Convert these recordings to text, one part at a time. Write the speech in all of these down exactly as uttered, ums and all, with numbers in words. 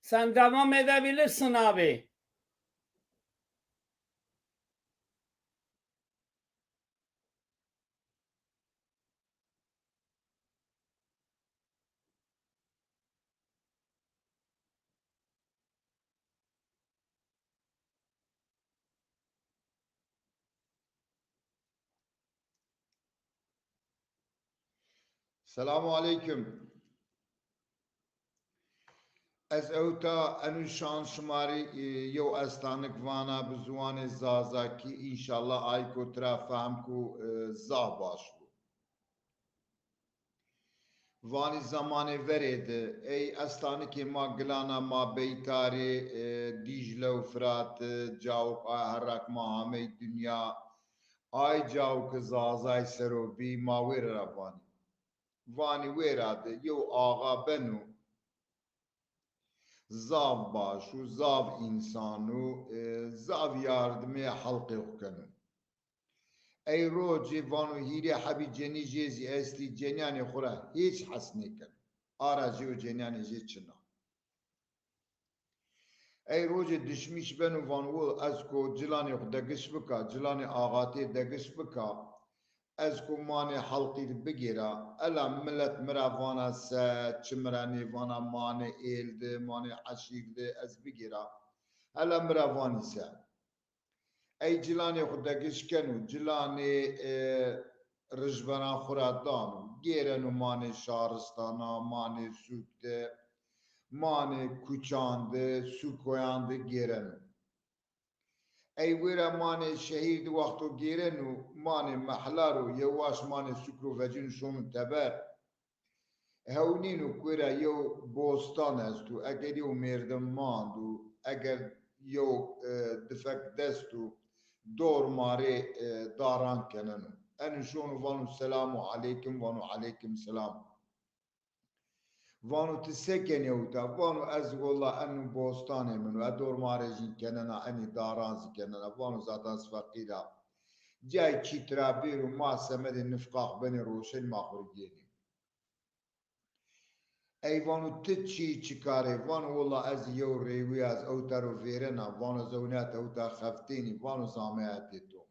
Sen devam edebilirsin abi. Selamu aleykum. Ez ewta enu şan şima rê, e, yew estanik vana bi ziwanê Zazakî, înşallah ayko tira fehm ku, e, zaf baş bo. Vanî zemanê verê de, ey estanikê ma gilana ma beytarê, e, Dîcle û Firat, e, cawik a herrak ma hamey dinya, ay cawik Zazay sero bî, ma wêre ra vanî. Vanî wêra de yew axa beno, zaf baş û zaf însan û, e, zaf yardimê xelqê xwu keno. Ey rocê vano hîrê hebî cenî jê zî estî, cenîyanê xwu ra hêç hes nêkeno. Ara jê û cenîyanê jê çin a. Ey rocê dişmîş beno vano, ez ko cilanê xwu degiş bika, cilanê axatê degiş bika, ez ko manê xelqî di bigêra, ela milet mi ra vana se, çi mi ra nêvana, manê êl di, manê eşîr di, ez bigêra. Ela mi ra vanî se. Ey cilanê xwu degiş keno, cilanê, e, rijberan xwu ra dano, gêreno manê şaristana, manê sûk de, manê kuçan de, sûkoyan de gêreno. Ey wêra manê şehîr di wexto gêreno, manê mehla ro, yewaş manê sûk ro vecîno şono teber. Hewnîno ku wêra yew bostan esto, eger yew mêrdim mando, eger yew, e, difek dest o, dorma rê, e, daran keneno. Eno şono vano selamu aleykum, vano aleykum selam. Vano ti se kenê ewta? Vano ez wella eno bostanê min o, e dorma rê jîn kenena, enî daran zî kenena. Vano zaten ez feqîr a. Cay çî tira bêro ma semedê nifqax benê roşenî ma xwu rê gênê. Ey vano ti çî çi karê? Vano wella ez yew rêwî ya, ez ewta ro vêrena, vano ez ewnîya ti ewta xeftênî, vano ez ameya hetê to.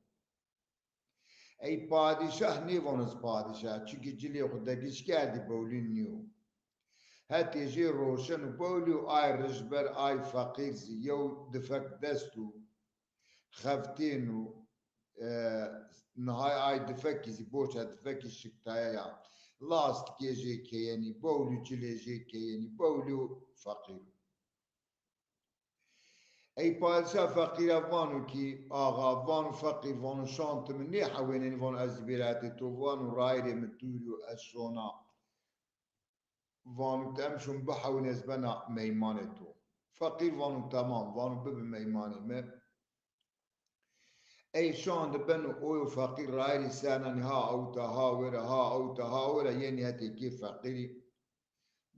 Ey padîşah nêvano ez padîşah, çunkî cilê xwu degiş kerdî, bowlî nîyo. Hetê jê roşeno bowlî û ay rijber, ay feqîr zî yew difek dest o. Xeftêno, e, nihay ay difekî zî boça difekî şiktaya ya. Lastikê jê keyenî, bowlî cilê jê keyenî, bowlî û feqîr o. Ey padîşa feqîra vano kî, axa, vano feqîr, vano şan ti mi nêhewênenî, vano ez zî bêra hetê to, vano rayîrê mi dûrî yo, ez şona. Vano ti emşon bihewin, ez bena meymanê to. Feqîr vano temam, vano bibi meymanê mi. Ey şan di beno oyo feqîr rayirî sernanî ha ewta ha wêra, ha ewta ha wêra, yenî hetê kê feqîrî.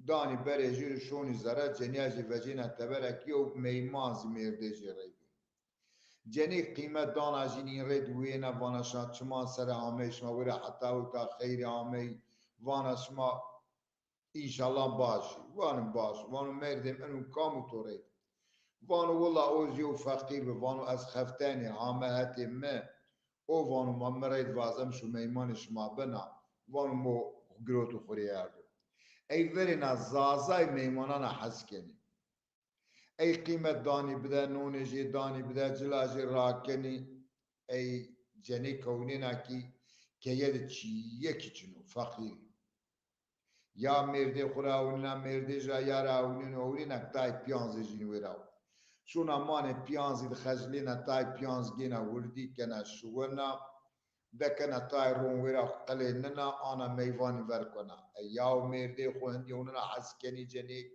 Danî berê jê rê şonî zere, cenîya jê vecêna teber, eke yew meyman zî mêrdê jê rey bî. Cenîk qîmet dana jîn, în rê di wêna vana şima çiman serê amey, şima wêra heta ewta xeyrê amey, vana şima înşallah baş î. Vano baş. Vano mêrdê mi eno kam o to rê? Vano willa o zî yew feqîr bi. Vano ez xeftenî, hame hetê mi. O vano ma mi rê di vaz, emşo meymanê şima bena. Vano mo giroto xwu rê erdo. Ey verêna Zazay meymanana hes kenî. Ey qîmet danî bide, nonê jê danî bide, cila jê rakenî, ey cenê kewnêna kî keye de çîyekî çin o, feqîr. Ya mêrdê xwu ra ewnêna, mêrdê jê ra ya ra ewnêno, ewnêna tay pîyanzê jîn wêra o. Şona manê pîyanzî di xeclêna, tay pîyanz gêna wirdî, kena şiwena. Dekena tay ron wêra xwu qelê nina, ana meyvanî ver kena. E, yaw mêrdê xwu hindî ewnina hes kenî cenîk,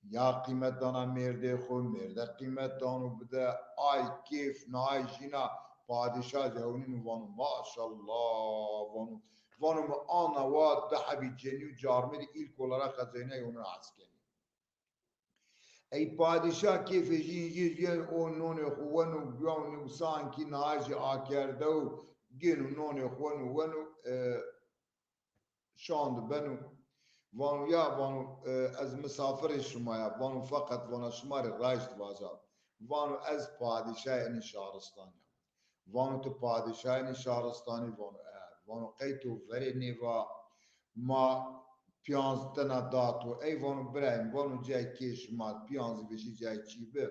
ya qîmet dana mêrdê xwu, mêrde qîmet dano bide, ay kêf, nay jîna padîşa zî ewnîno vano, maşallah, vano, vano mi ana wa di hebî cenî û carmêrî îlk olarak ez ewnîna ewnina hes kenî. Ey padîşa kêfê jîn yê, yê o nonê xwu weno, guyan û sankî nahajî akerde û gêno nonê xwu weno, weno, e, şan di beno. Vano ya, vano, e, ez misafirê şima ya. Vano feqet, vano, şima rê rayşt vaja. Vano ez padîşayê enî şaristanî ya. Vano ti padîşayê enî şaristanî? Vano e. Vano qey to verê nêva ma pîyanz tena da to? Ey vano birayê mi, vano cayê kê şima pîyanzî vejî cayê çî bi.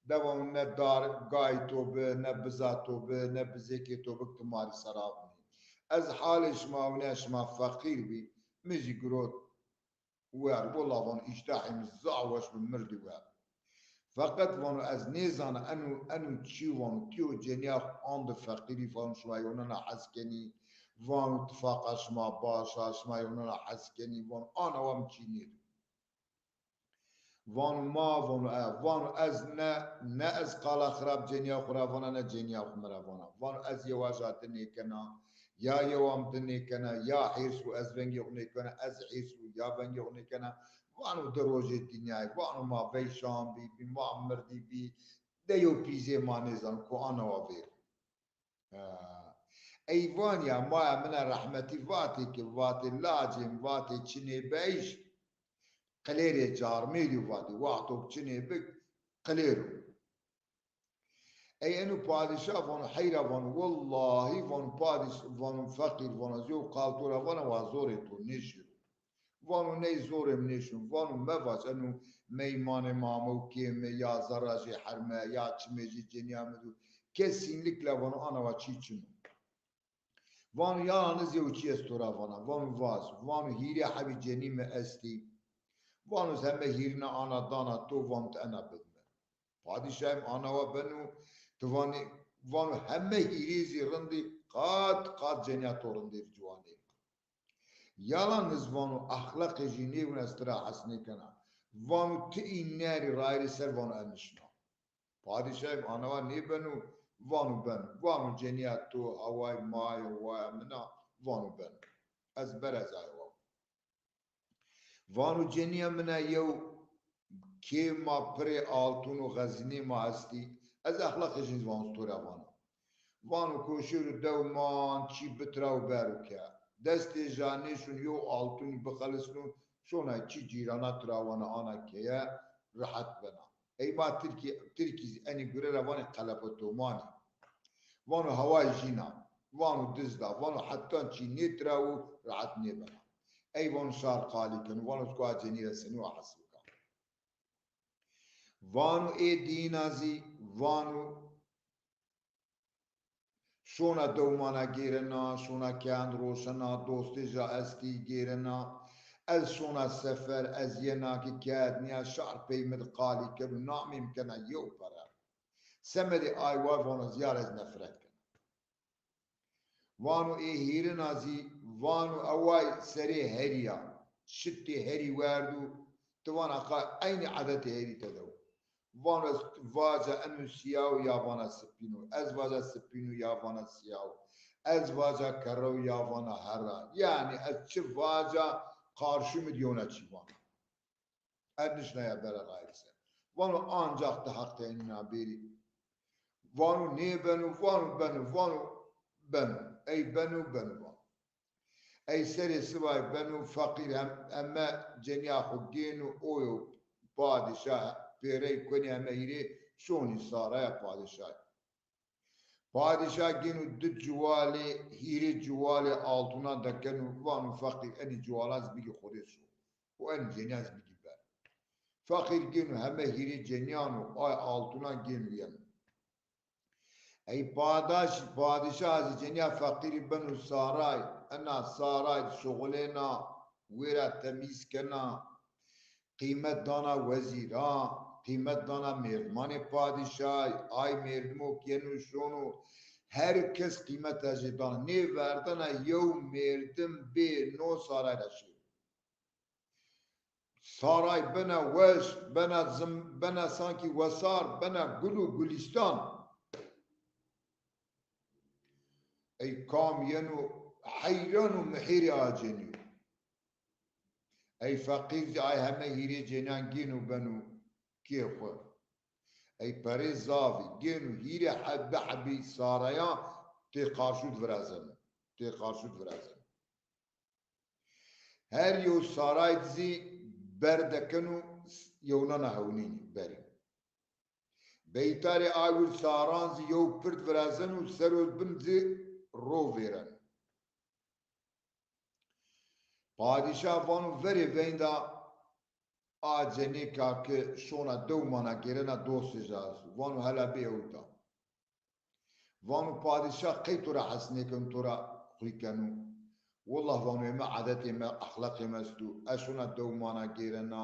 De vano ne dar gayî to bi, ne biza to bi, ne bizêkê to bi ki ti ma rê sera vinî. Ez halê şima winîya, şima feqîr bî, mi jî girot wer. Wela vano îştahê mi zaf weş bi, mirdî wer. Feqet vano ez nêzana eno, eno çî vano, tîyo cenîya xwu andi feqîrî vano şima yewnena hes kenî, vano tifaqa şima baş a, şima yewnena hes kenî, vano ana wa mi çî nêdo. Vano ma, vano e, vano ez ne, ne ez qala xirab cenîya xwu ra vana, ne cenîya xwu mi ra vana. Vano ez yewa ja di nêkena, ya yewa mi di nêkena, ya hêrs û ez vengê xwu nêkena, ez hêrs û ya vengê xwu nêkena. Vano di rojê dinyayê, vano ma veyşan bî, bî ma mirdî bî, de yew pîzê ma nêzano ku ana wa vêr. Ha. Ey vanîya maya min a rehmetî vatê ki, vatê lacê mi, vatê çinê beyş, qilêrê carmêrî vatê, wexto ki çinê bi, qilêr o. Ey eno padîşa vano heyra, vano wellahî, vano padîş-, vano feqîr, vano ez yew qal to ra vana, wa zorê to nêşêro. Vano ney zorê mi nêşino. Vano mevac, eno meymanê ma amo, kê mi ya zerra jê herme, ya çimê jê cenîya mi do. Kesinlikle vano ana wa çî çin o. Vano yalniz yew çî ez to ra vana. Vano vac. Vano hîrê hebî cenî mi estî. Vano ez heme hîrina ana dana to, vano ti ena bid mi. Padîşayê mi, ana wa beno, ti vanê, vano heme hîrê zî rindî, qat qat cenîya to rindêr, ciwanêr. Yalniz vano exlaqê jî nêwina, ez ti ra hes nêkena. Vano ti înnerî rayirê ser, vano ez nişna. Padîşayê mi, ana wa nêbeno? Vano beno. Vano cenîya to, hawayê ma yo, waya min a, vano beno. Ez berezayê wa. Vano cenîya min a yew kêma pirê altûn û xezînê ma estî. Ez exlaqê jî vano to ra vano. Vano ko şêro dew man çî bitira û bero ke. Destê ja nêşon yew altûnî bixelisno, şona çî cîrana tira wana ana keye, rehet bena. Ey ma tirkî, tirkî zî enî gure ra vanê qelepe tomanî. Vano hawayê jîna, vano dizda, vano hetan çî nêtira û rehet nêbena. Ey vano şar qalî keno, vano ez ko a cenî ra senî wa hes bika. Vano ê dîna zî, vano şona dewmana gêrena, şona keyand roşena, dostê ja estî gêrena. Ez şona sefer, ez yena ki keyad nîya şar pey mi di qalî keno, namê mi kena yew pere. Semedê ay wa vano zîyar ez nefret kena. Vano ê hîrina zî, vano eway serê herî ya, şitê herî werdo, ti vana qa eynî edetê herî tedo. Vano ez vaca eno sîyaw ya vana sipîno, ez vaca sipîno ya vana sîyaw, ez vaca kerrew ya vana herra. Yanî ez çi vaca qarşî mi di yewna çî vana. Ez nişnaya bera rayîr ser. Vano ancax ti heq te enîna bêrî. Vano nêbeno, vano beno, vano beno. Ey beno, beno vano. Ey serê sibay beno, feqîr hem, heme cenîya xwu gêno oyo padîşa, pêrey konî heme hîrê şonî saraya padîşayî. Padîşa gêno di ciwalê, hîrê ciwalê altûnan dekeno, vano feqîr enî ciwalan zî bigî xwedê şo û enî cenîyan zî bigî ber. Feqîr gêno heme hîrê cenîyan û ay altûnan gêno yeno. Ey padaş-, padîşa zî cenîya feqîrî beno saray, ena saray di şuxulêna, wêra temîz kena, qîmet dana wezîran, qîmet dana mêrdimanê padîşay, ay mêrdimo ke yeno şono, her kes qîmeta jê dana. Nêverdena yew mêrdim bê no saray ra şêro. Saray bena weş, bena zim-, bena sankî wesar, bena gul û gulîstan. Ey kam yeno heyran û mihêrê a cenî yo. Ey feqîr zî ay heme hîrê cenîyan gêno beno kê xwu. Ey perê zafî gêno hîrê hebî hebî sarayan tê qarşû di virazeno. Tê qarşû di virazeno. Her yew saray di zî ber dekeno, yewnana hewnînî berî. Beytarê ay wir saran zî yew pird virazeno, sero bin zî ro vêreno. Padîşah vano verê veynda a cenêka ke şona dewmana gêrena dostê ja esto. Vano hela bê ewta. Vano padîşah qey to ra hes nêkeno, to ra xwî keno. Willah vano ê mi edetê mi, exlaqê mi esto. Ez şona dewmana gêrena,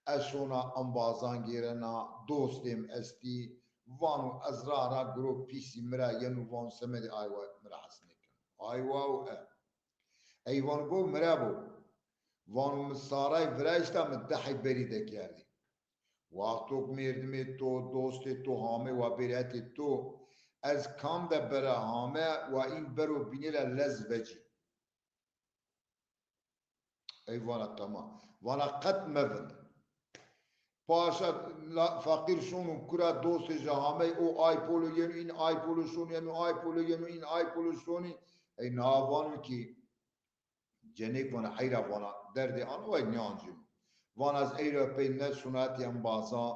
ez şona embazan gêrena, dostê mi estî. Vano ez ra ra giro pîsî mi ra yeno, vano semedê ay wa mi ra hes nêkeno. Ay wa û e. Ey vano bo, mi ra bo. Vano mi saray viraşta, mi dehê berî dekerdî. Wextok mêrdimê to, dostê to hame wa bêrê hetê to, ez kam de bera hame wa în bero bînê ra lez vecî. Ey vana tamam. Vana qet mevind. Paşa la, feqîr şono kura dostê ja hamey, o ay polo yeno, în ay polo şono yeno, ay polo yeno, în ay polo şonî. Ey na vano kî cenêk vana heyra vana derdê ano ay nêancîno. Vana ez ey ra pey ne şona hetê embazan,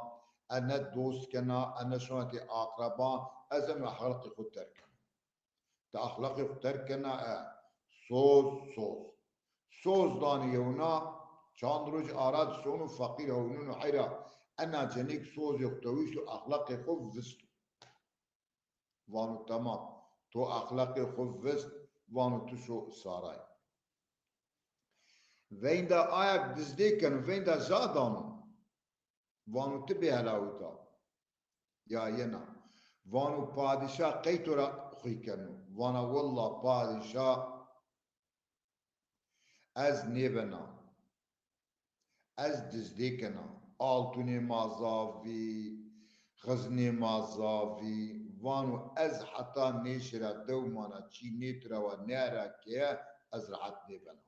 ez ne dost kena, ez ne şona hetê aqreban, ez eno exlaqê xo terk kena. Ti exlaqê xo terk kena e, soz, soz. Soz danî yewna, çand roj ara di şono feqîr hewnîno heyra, ena cenêk sozê xo tewişto, exlaqê xo visto. Vano tamam, to exlaqê xo vist, vano tu şo saray. Veynda ayak dizdê keno, veynda ja dano. Vano ti bê hela uta. Ya yena. Vano padîşah qey to ra xwî keno. Vana willa padîşah ez nêbena. Ez dizdê kena. Altûnê ma zaf vî, xiznê ma zaf vî. Vano ez heta nêşira dewmana çî nêtirawa nêra keye ez rehet nêbena.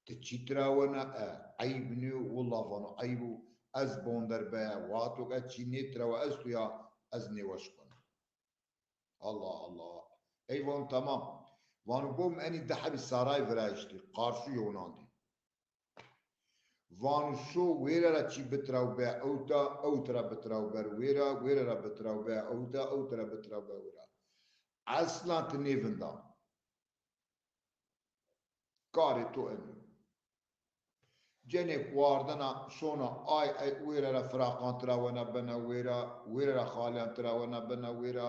Ti çî tira wena e, eyb nîyo, willa vano eyb o, ez bonder beye, wexto ke ez çî nêtirawa esto ya, ez nêweş kena. Allah Allah. Ey vano tamam. Vano bo mi enî di hebî saray viraştî, qarşû yewnan dî. Vano şo wêre ra çî bitiraw be ewta, ewta ra bitiraw ber wêra, wêre ra bitiraw be ewta, ewta ra bitiraw be wêra. Eslan ti nêvinda. Karê to eno. Cenêk wardena şona ay, ay wêre ra firaqan tira wena bena wêra, wêre ra xaliyan tira wena bena wêra,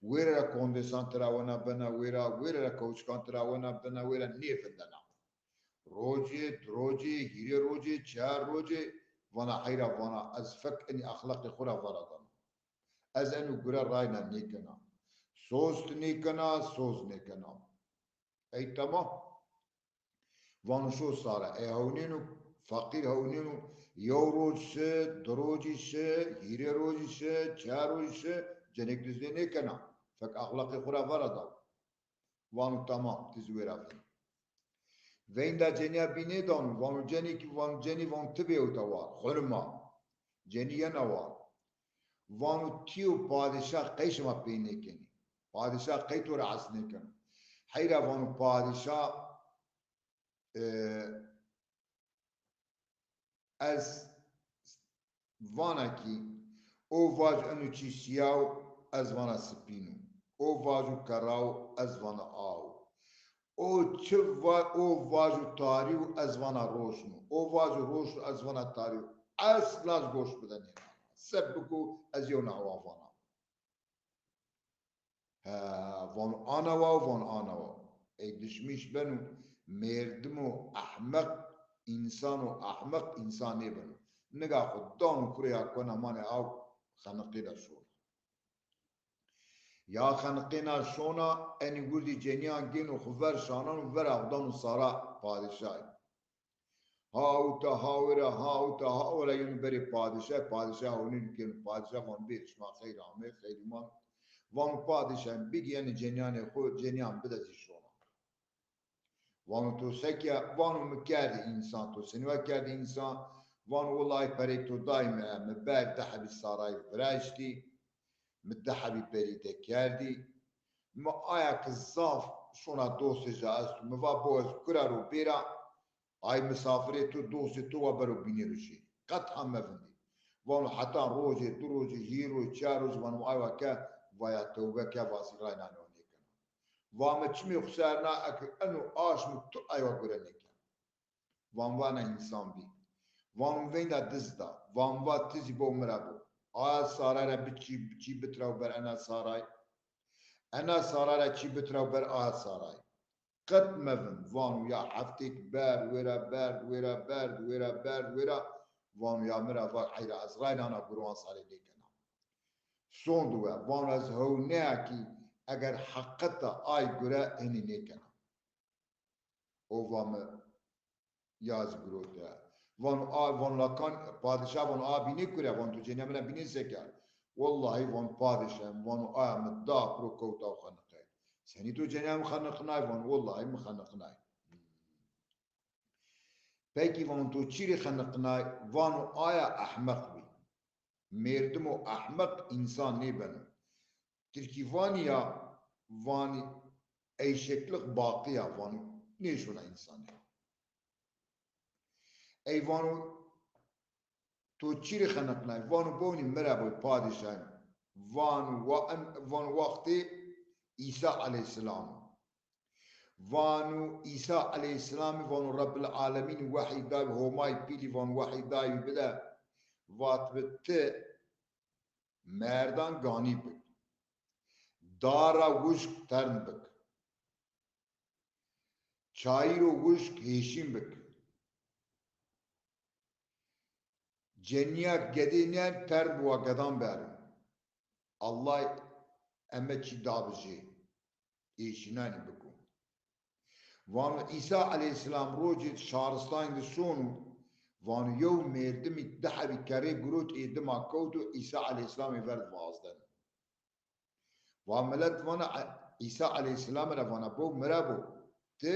wêre ra kondesan tira wena bena wêra, wêre ra kewçikan tira wena bena wêra, nêvindena. Rocê, di rocê, hîrê rocê, çar rocê, vana heyra vana ez fek enî exlaqê xo ra veradana. Ez eno gure rayna nêkena. Soz ti nêkena, soz nêkena. Ey tamam. Vano şo sare. Ey hewnêno, feqîr hewnêno, yew roj şi, di rojî şi, hîrê rojî şi, çar rojî şi, cenêk dizdê nêkena. Fek exlaqê xo ra vera daw. Vano tamam, ti zî wêra vin. Veynda cenîya bînê dano, vano cenî kî, vano cenî, vano ti bê ewta war, xonima. Cenî yena war. Vano ti û padîşah qey şima pê nêkenî? Padîşah qey to ra hes nêkeno? Heyra vano padîşah, e, ez vana kî o vajo eno çî sîyaw, ez vana sipîn o. O vajo kerraw, ez vana aw. O çi va-, o vajo tarîw, ez vana roşn o. O vajo roşn o, ez vana tarîw. Esla ez goş bidenê. Se biko ez yewna awa vana. He, vano ana wa, vano ana wa. Ey dişmîş beno, mêrdimo ehmeq, însano ehmeq, însan nêbeno. Niga xo dano kurê ya kona manê aw, xeniqê de şona. Ya xeniqêna şona, enî wirdî cenîyan gêno xo ver şanan û vera xo dano sara padîşayî. Ha uta ha wira, ha uta ha wira yeno berê padîşay, padîşay honî keno, padîşay vano bêrê şima xeyr amê, xeyr îman. Vano padîşay bigî enê cenîyanê xo, cenîyan bide zî şona. Vano to se ke? Vano mi kerdî însan, to senî wa kerdî însan? Vano wellahî perey to day mi, mi ber di hebî sarayî viraştî, mi di hebî berî de kerdî. Mi aya ki zaf şona dostê ja esto, mi va bo ez kura ro bêra, Ay misafirê to, dostê to wa bero bînê ro şêrî. Qet ha mevindî. Vano heta rojê, du rojê, hîrê roj, çar roj, vano ay wa ke, vaya tewbe ke, vazî raynanê wa nêkena. Va mi çimê xo ser na, eke eno aşmo tu ay wa gure nêkena. Van va ena însan bî. Van veynda diz da. Van va ti zî bo mi ra bo. Aya saray ra bi çî, çî bitiraw ber ena saray. Ena saray ra çî bitiraw ber aya saray. Qet mevin, vano ya heftêk berd, wêra berd, wêra berd, wêra berd, wêra, vano ya mi ra va heyra ez raynana gure wan sarê nêkena. Sondi we, vano ez hewneya kî eger heqeta ay gure hinî nêkena. O va mi ya ez girote. Vano a, vano lakan, padîşah vano a bînê kure, vano tu cenîya mi ra bînê se ke? Wellahî vano padîşah, vano aya mi da piro kewta xeniqe. Senî tu cenîya mi xeniqnay? Vano wellahî mi xeniqnay. Pekî vano tu çî rê xeniqnay? Vano aya ehmeq bî. Mêrdimo ehmeq însan nêbeno. Tirkî vanî ya, vanî eşeklik baqî ya, vanî nêşona însanî. Ey vano, to çî rê xeniqnay? Vano bonî mi ra boy padîşahî. Vano wa-, en-, vano wextê Îsa eleyhîsselam. Vano Îsa eleyhîsselamî vano Rebbil Alemîn wehî day, Homayî pîlî vano wehî day bide. Vatbi ti merdan ganî bik. Dara wişk tern bik. Çayîro wişk hêşîn bik. Cenîya gedê nîyen, perd bi wa gedan bero. Allah eme çî dabijê. Êşînanî biko. Vano Îsa eleyhîsselam rocê şaristanî de şono, vano yew mêrdimî di hebî kerrê girot ê dima kewto, Îsa eleyhîsselam ê ver di vazdeno. Va milet vana E-, Îsa eleyhîsselam ra vana bo mi ra bo, ti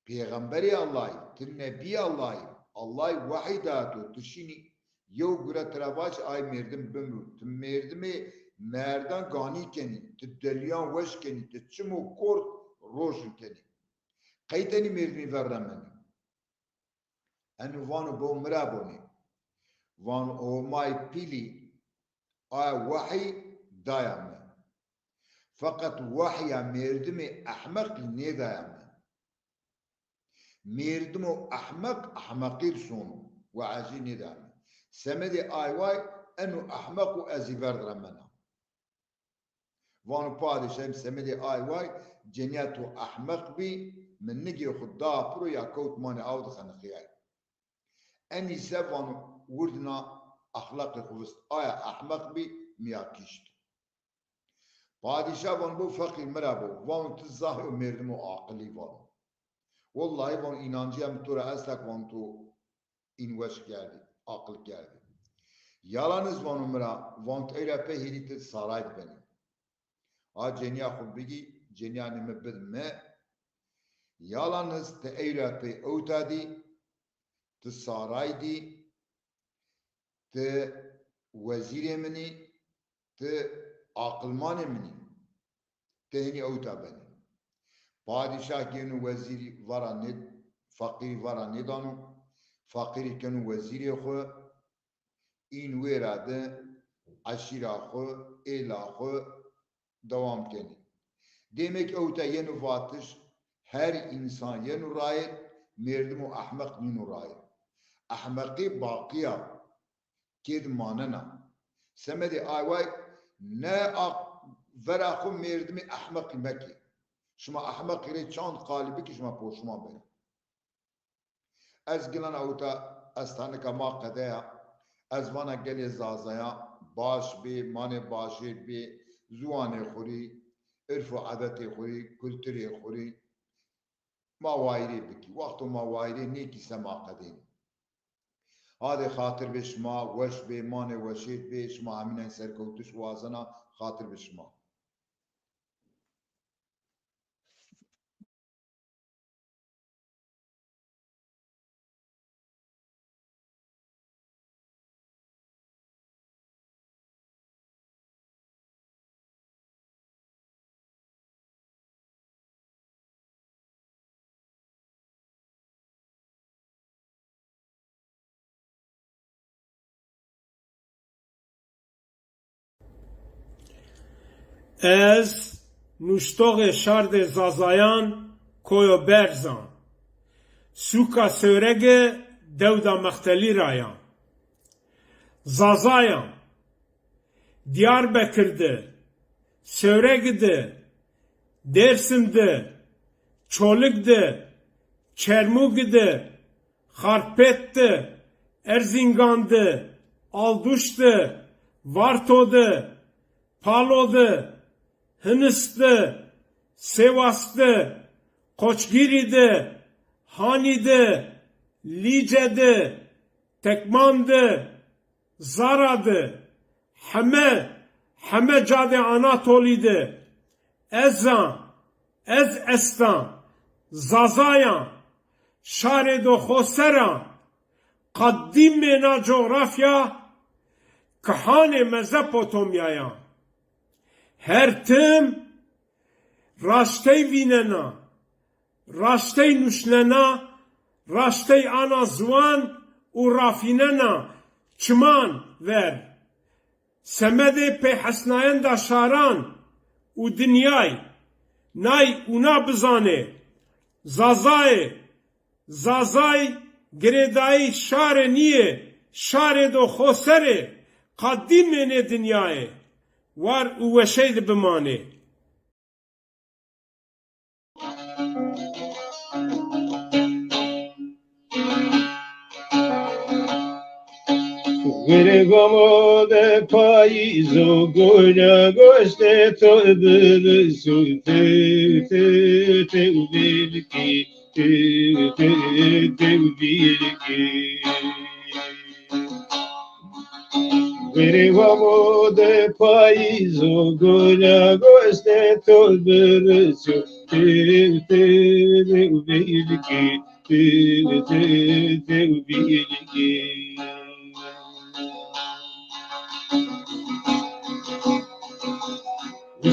pêxemberê Allah î, ti nebîyê Allah î, Allah î wehî daya to, ti şinî yew gure ti ra vaj ay mêrdim bimro. Ti mêrdimê merdan ganî kenî, ti delîyan weş kenî, ti çimo kort rojin kenî. Qey tenî mêrdimî ver remenî? Eno vano bo mi ra bonê. Vano Homayî pîlî aya wehî daya mi. Feqet wehîya mêrdimê ehmeqî nêdaya mi. Mêrdimo ehmeq ehmeqî di sono, we'ezî nêda mi. Semedê ay way eno ehmeq û ez zî ver di remena. Vano padîşahî, semedê ay way, cenîya to ehmeq bî, mi nigê xwu da piro ya kewt manê aw di xeniqîyay. Enî se vano wirdina exlaqê xwu vist, aya ehmeq bî, mi ya kişt. Padîşah vano bo feqîr mi ra bo, vano ti zaf o mêrdimo aqilî vano. Wellahî vano înancîya mi to ra esta ke vano to în weş kerdî, aqil kerdî. Yalaniz vano mi ra, vano ti ey ra pey hêdî ti saray di benî. A cenîya xwu bigî, cenîyanê mi bid mi. Yalaniz ti ey ra pey ewta dî, ti saray dî, ti wezîrê min î, ti aqilmanê min î. Ti hinî ewta benî. Padîşah gêno wezîrî vara nê-, feqîrî vara nêdano. Feqîrî keno wezîrê xwu, în wêra de eşîra xwu, êla xwu dewam kenî. Dêmek ewta yeno vatiş, her însan yeno rayê, mêrdimo ehmeq nîno rayê. Ehmeqî baqî ya. Kêdi manena. Semedê ay way ne aq-, vera xwu mêrdimê ehmeqî mekê. Şima ehmeqî rê çand qalî bikî şima poşman benî. Ez gilan ewta, ez tanika ma qedeya, ez vana gelê Zazaya, baş bê, manê başêr bê, ziwanê xwu rî, irf û edetê xwu rî, kulturê xwu rî, ma wayîrê bikî. Wexto ma wayîrê nêkî se ma qedênî. Hadê xatir bê şima, weş bê, manê weşêt bê, şima hemînen serkewtiş wazena, xatir bê şima. Ez nuştoxê şardê Zazayan Koyo Berz a. Sûka Sêwregi dewda Mextelî ra ya. Zazayan, Diyarbekir de, Sêwregi de, Dêrsim de, Çolig de, Çermûgi de, Xarpêt de, Erzîngan de, Alduş de, Varto de, Palo de, Hinis de, Sêwas de, Qoçgîrî de, Hanî de, Lîce de, Tekman de, Zara de, heme, heme cadê Anatolî de, ez a, ez esta, Zazayan, şarê do xoser a, qadîmê na cografya, kihanê Mezopotomya ya. Her tim raştey vînena, raştey nuşnena, raştey ana ziwan û rafînena çiman ver. Semedê pêhesnayenda şaran û dinyay, nay ûna bizanê, Zazayê, Zazay girêdayî şarê nîyê, şarê do xoserê, qadîmê nê dinyayê, war û weşey de bimanê. Verê gamo de payîzo, gola goştê to biriso, tew, tew, tew, belkî, tew, tew, tew, belkî. Verê gamo de payîzo, gola goştê to biriso, tew, tew, tew, belkî, tew, tew, tew, belkî.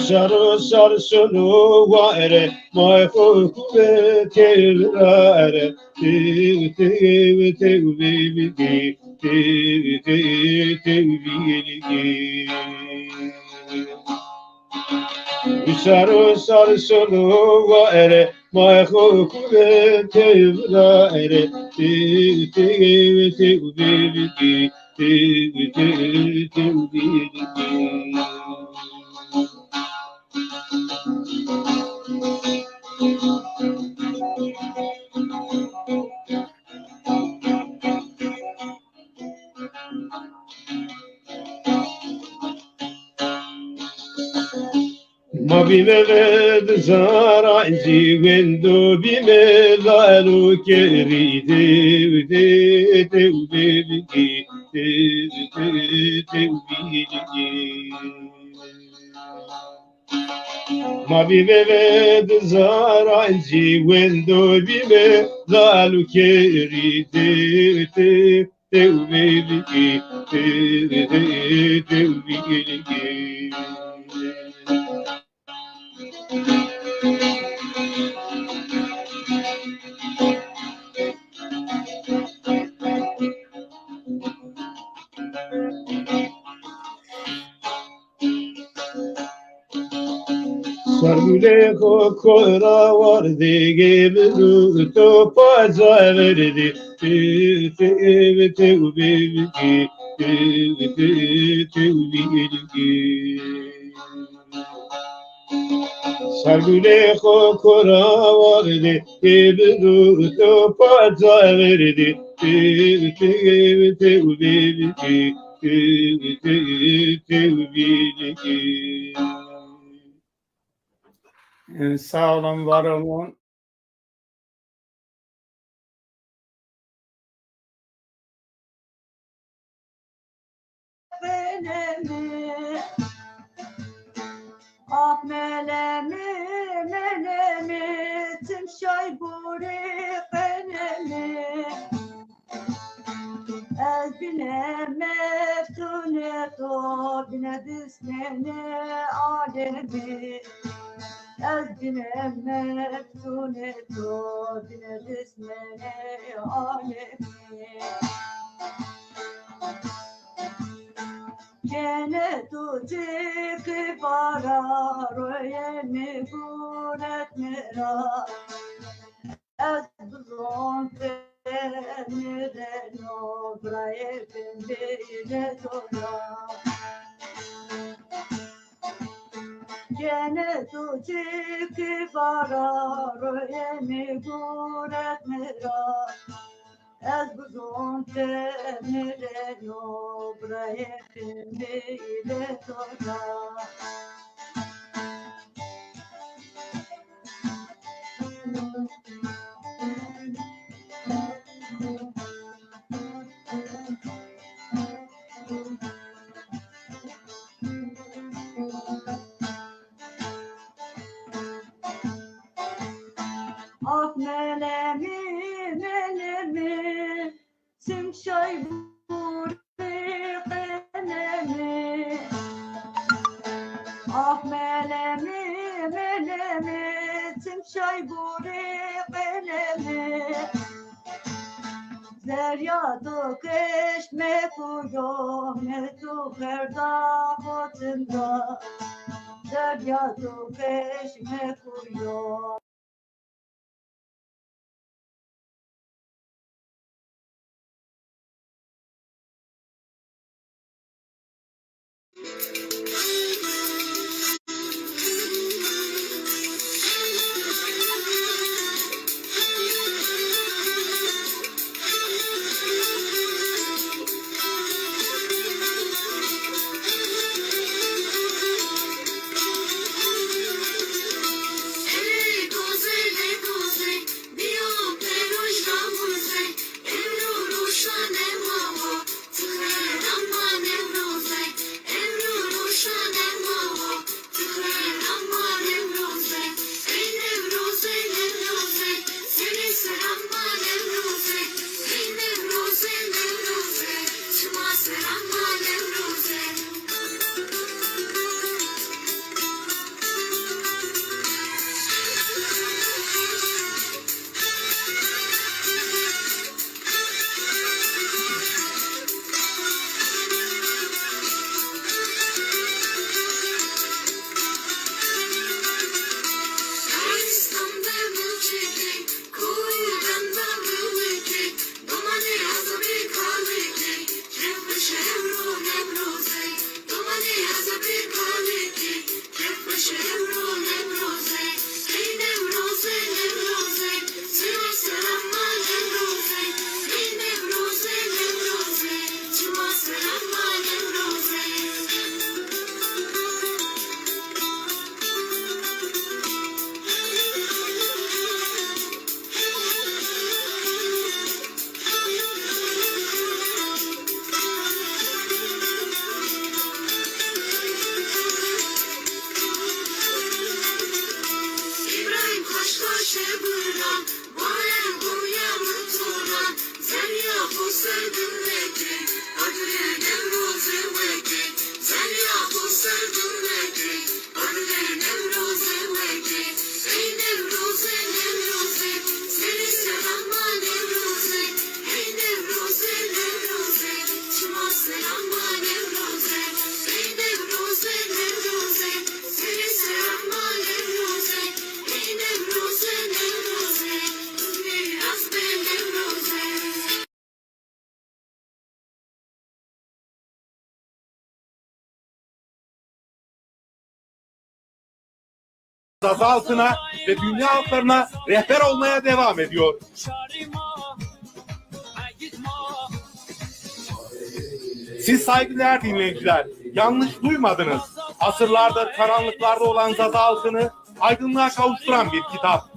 Şaro şar şono ware, ma xo kuve tevare, tew, tew, tew, belkî, tew, tew, tew, belkî. Şaro şar şono ware, ma xo kuve tevare, tew, tew, tew, belkî, tew, tew, tew, belkî. Ma bîme ved zarancî, wendo bîme lalo kerî, dew, dew, dew, belkî, dew, dew, dew, belkî. Ma bîme ved zarancî, wendo bîme lalo kerî, dew, dew, tew, belkî, tew, tew, tew, belkî. Sergulê xo kora wardê, gêbir û topa ca verdê, tew, tew, tew, belkî, tew, tew, tew, belkî. Sergulê xo kora wardê, gêbir û topa ca verdê, tew, tew, tew, belkî, tew, tew, tew, belkî. Sağ olun, var olun. Qeneme, ah meleme, meleme, tim şay borê qeneme. Ez bîne meftunê to, bîne dismenê alemî. Ez bîne meftunê to, bîne dismenê alemî. Kene tu Çiqî bara royê mi guret mi ra. Ez bizon tenireno birayê pembeyî leto ra. Gene tu çiqî bara royê mi guret mi ra. Ez bizon tenireno birayê pembeyî leto ra. Ah melemî, melemî, çim şay burî qelemî. Ah melemî, melemî, çim şay burî qelemî. Derya tu keş mekuyo, mi tu kerda xotinda. Derya tu keş mekuyo. Zaza halkına ve dünya halklarına rehber olmaya devam ediyor. Siz saygıdeğer dinleyiciler, yanlış duymadınız. Asırlardır karanlıklarda olan Zaza halkını aydınlığa kavuşturan bir kitap.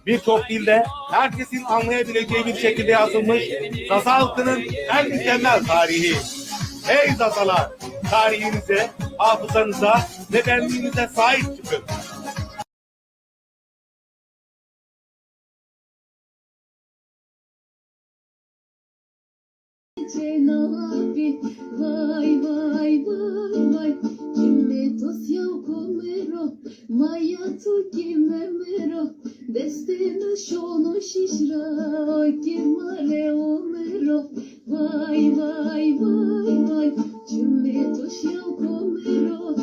Birçok dilde herkesin anlayabileceği bir şekilde yazılmış Zaza halkının en mükemmel tarihi. Hey Zazalar! Tarihinize, hafızanıza ve benliğinize sahip çıkın. Cenabî, vay, vay, vay, vay. Cimê dosya komero, maya tu ki memero. Destê mi şono şîş ra, kemale omero. Vay, vay, vay, vay. Cimê dosya komero,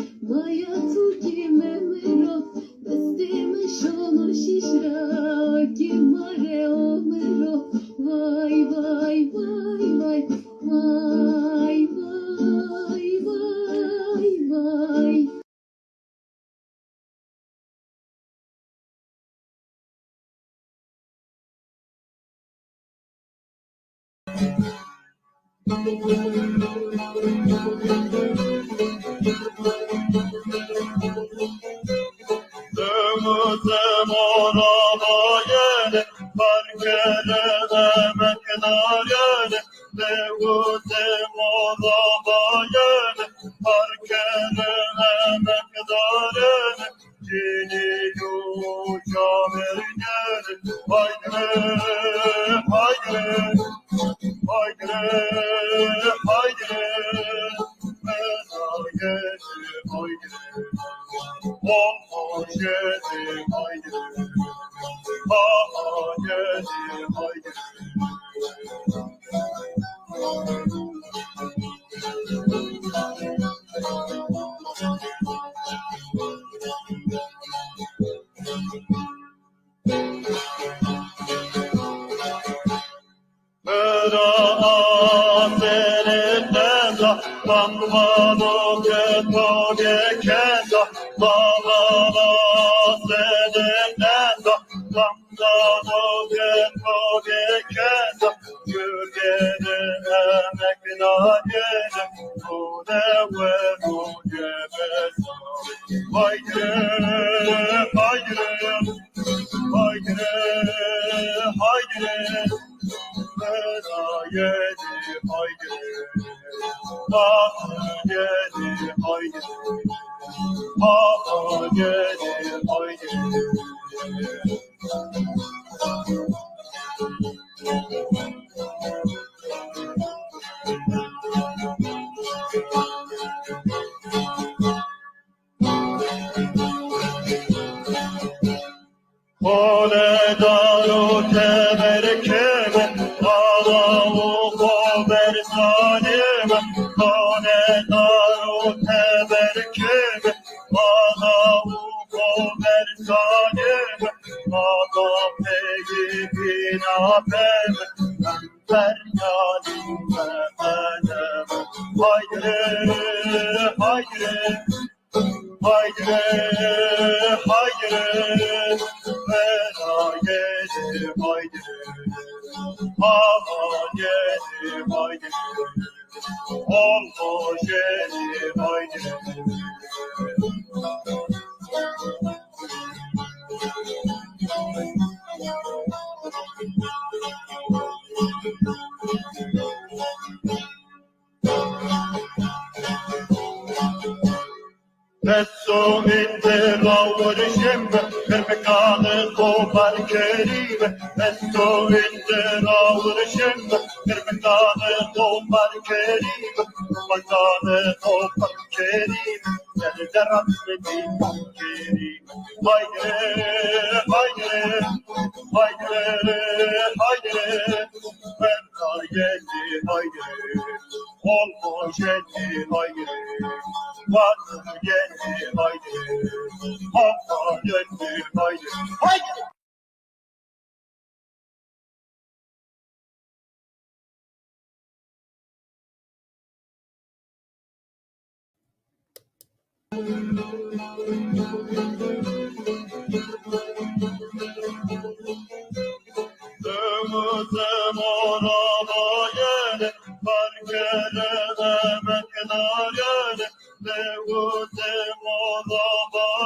Demo demo rabayene, parkere emeknayene, demo demo rabayene, parkere emeknayene, cinî yo camêrgene, hayde, hayde, hayde, hayde. Mera asenê nenda, bambano ke to ge kenda, bambano asenê nenda, bambano ke to ge kenda, gurgene emek nagene, kone we bu gebeso. Haydi, haydi, haydi, haydi. Hole daro teber keme, ala u xo ber saneme. Hole daro teber keme, ala u xo ber saneme. Ala pegi bina peme, feryalî memeneme. Hayre, hayre. Haydi, haydi, fena yedi haydi. Aman yedi haydi. Olmuş yedi haydi. Pesto inde rawrişim, pirmikanê xo bar kerîm. Pesto inde rawrişim, pirmikanê xo bar kerîm. Pirmikanê xo bar kerîm, ser deran mi dî bar kerîm. Haydi, haydi, haydi, haydi. Fena yedi haydi, olmuş yedi haydi, var yedi haydi, hoppa yedi haydi, haydi. Demo demo rabayene, parkere emek nayene, demo demo rabayene.